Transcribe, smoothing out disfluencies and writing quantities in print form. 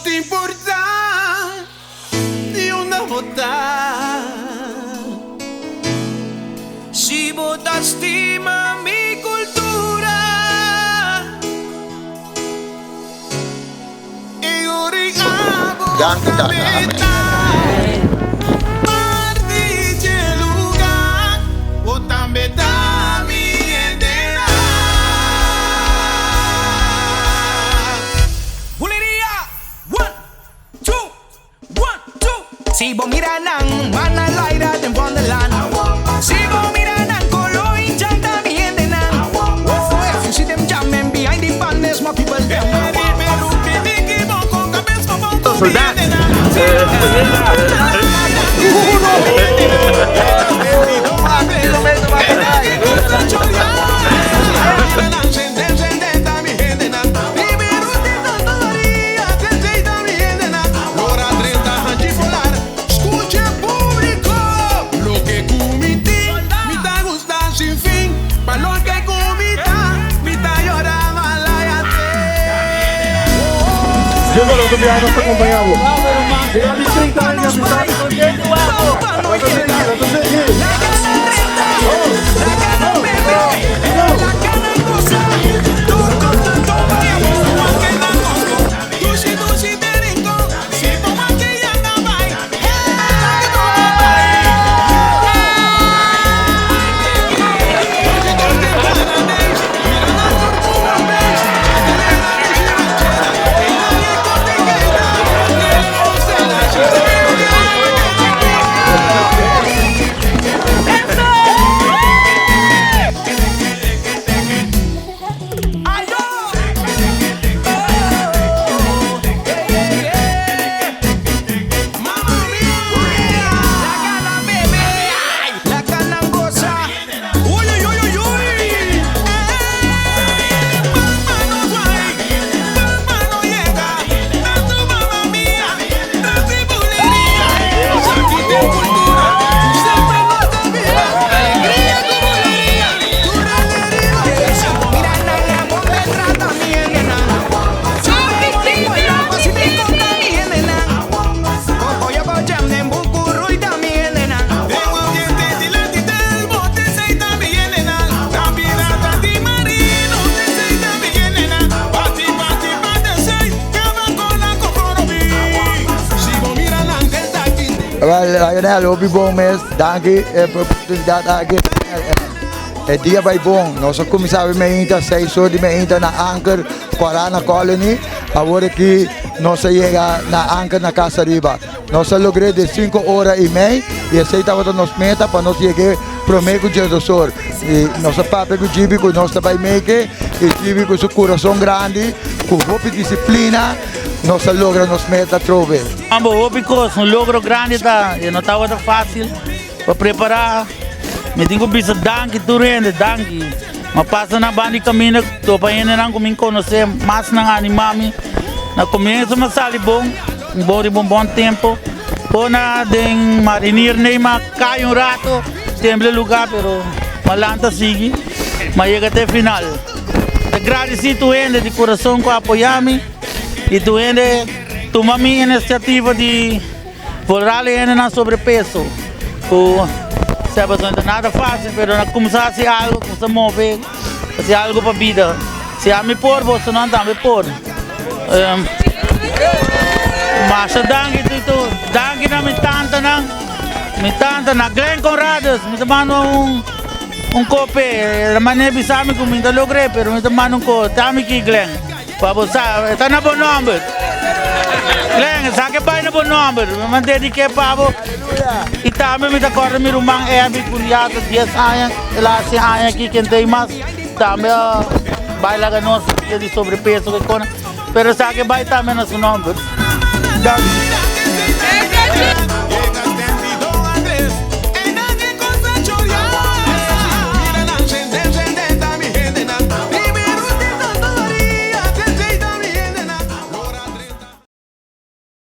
No ta importá di unda bo ta. Si bo ta stima mi kultura. E ora ei abo Danki tata, tambe amen. ta parti dje lugá. Bo tambe ta mi hendenan. Buleria! One, two, one, two. Si bo mira nan, mana laira den Wonderland. Si bo mira nan, kolo hinchanta mi hendenan. Oh, if you see them jamming behind the band, there's more people them. Soldaat. Diego, lo otro biaha nos ta acompaña bo. Diga di 30 aña di amistad. Nos ta sigui, nos ta sigui. Wel, Lionel, hopi bon mes. Danki eh, pa e oportunidad aki. E dia bai bon. Nos a kuminsá bai meinta, 6 or di meinta na Anker, Guarana Colony. Awor aki nos a yega na Anker na Casa Riba. Nos a logr'é den 5 ora i mei i esei tabata nos meta pa nos yeg'é promé ku 12 or. I nos a papia ku Gibi ku nos ta bai meke i Gibi ku su kurason grandi, ku hopi disiplina nos a logra nos meta atrobe. Ambo hopi kos, un logro grandi ta, e no tabata fácil pa prepará. Mi tin ku bisa danki tur hende, danki. Mi a pasa na banda di kaminda topa hendenan ku mi konosé, mas nan animá mi. Na komienso mi a sali bon, un bon riba un bon tempo. Pona den Marinier Neymar kai un rato, tembla e lugá, pero mi a lanta sigui, mi a yega te final. Mi ta gradisí tur hende di kurason ku a apoyá mi i tur hende tuma mi inisiativa di Vooral e hendenan sobrepeso ku sa pasobra no ta nada fásil pero nan kuminsá hasi algu, kuminsá move, hasi algu pa bida. Si ami por, bosonan tambe por. Masha danki tur, danki na mi tantanan, mi tanta na Glen Conradus, mi ta manda un un kope, e manera bisa mi ku mi ta logr'é pero mi ta manda un kope, ta mi ki Glen. Pa bo sa, e ta na bo nomber. Glenn, esaki a bai na bo nomber. Mi a dediké pa bo. I tambe mi ta kòrda mi ruman Abby ku ya ta dies aña, el a hasi aña aki ken ta ei mas. Tambe a bai laga nos dia di sobrepeso ku e kona. Pero esaki a bai tambe na su nomber. Danki.